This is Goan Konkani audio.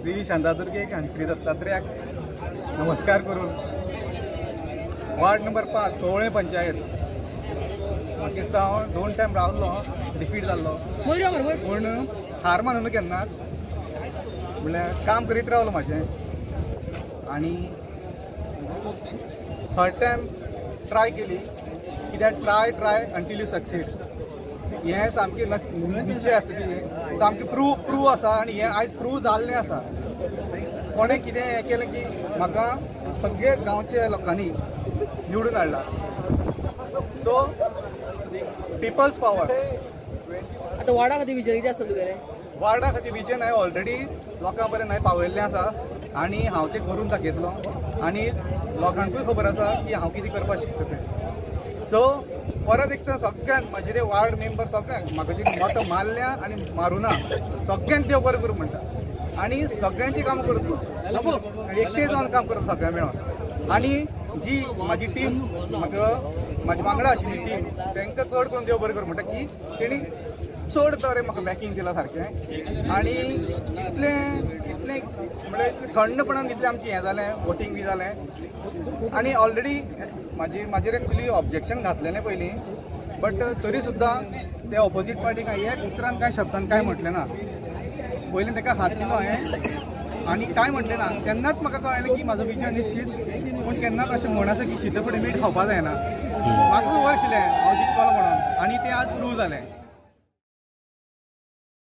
श्री शांतादुर्गेक आनी श्री दत्तात्रेयाक नमस्कार करून वार्ड नंबर 5 कवळें पंचायत म्हाका दिसता हांव 2 टायम रावलो, डिफीट जाल्लो, पूण हार मानून केन्नाच, म्हणल्यार काम करीत रावलो म्हाजें. आनी थर्ड टायम ट्राय केली, कित्याक try try until you succeed हें सामकें निश्चय आसता, ती सामकें प्रूव आसा आनी हें आयज प्रूव जाल्लें आसा. कोणें कितें हें केलें की म्हाका सगळे गांवच्या लोकांनी निवडून हाडला. So people's power. आतां वार्डा खातीर विजन कितें आसा तुगेलें? वार्डा खातीर विजन हांवें ऑलरेडी लोकां पर्यंत हांवें पावयल्लें आसा आनी हांव तें करून दाखयतलो आनी लोकांकूय खबर आसा की हांव कितें करपाक शकता तें. सो परत एकदां सगळ्यांक म्हजे ते वार्ड मेंबर सगळ्यांक म्हाका जी मतां मारल्या आनी मारूना सगळ्यांक देव बरें करूं म्हणटा आनी सगळ्यांची कामां करतलो, एकटे जावन काम करता सगळ्यां मेळोन. आनी जी म्हाजी टीम म्हाका म्हाज्या वांगडा आशिल्ली टीम तांकां चड करून देव बरें करूं म्हणटा की तेणी चड बरें म्हाका बॅकींग दिलां सारकें. आनी इतलें इतलें म्हणल्यार इतलें थंडपणान इतलें आमचें हें जालें, वोटींग बी जालें. आनी ऑलरेडी म्हाजेर एक्चुली ऑब्जेक्शन घातलेलें पयलीं, बट तरी सुद्दां ते ऑपोजीट पार्टीक एक उतरान कांय शब्दान कांय म्हटलें ना. पयलीं ताका हात दिलो हांवें आनी कांय म्हटलें ना. तेन्नाच म्हाका कळ्ळें की म्हाजो विजय निश्चीत. पूण केन्नाच अशें म्हण आसा की शीत फुडें मीठ खावपा जायना. म्हाका खबर आशिल्लें हांव जिखतलो म्हणून आनी तें आज प्रूव जालें.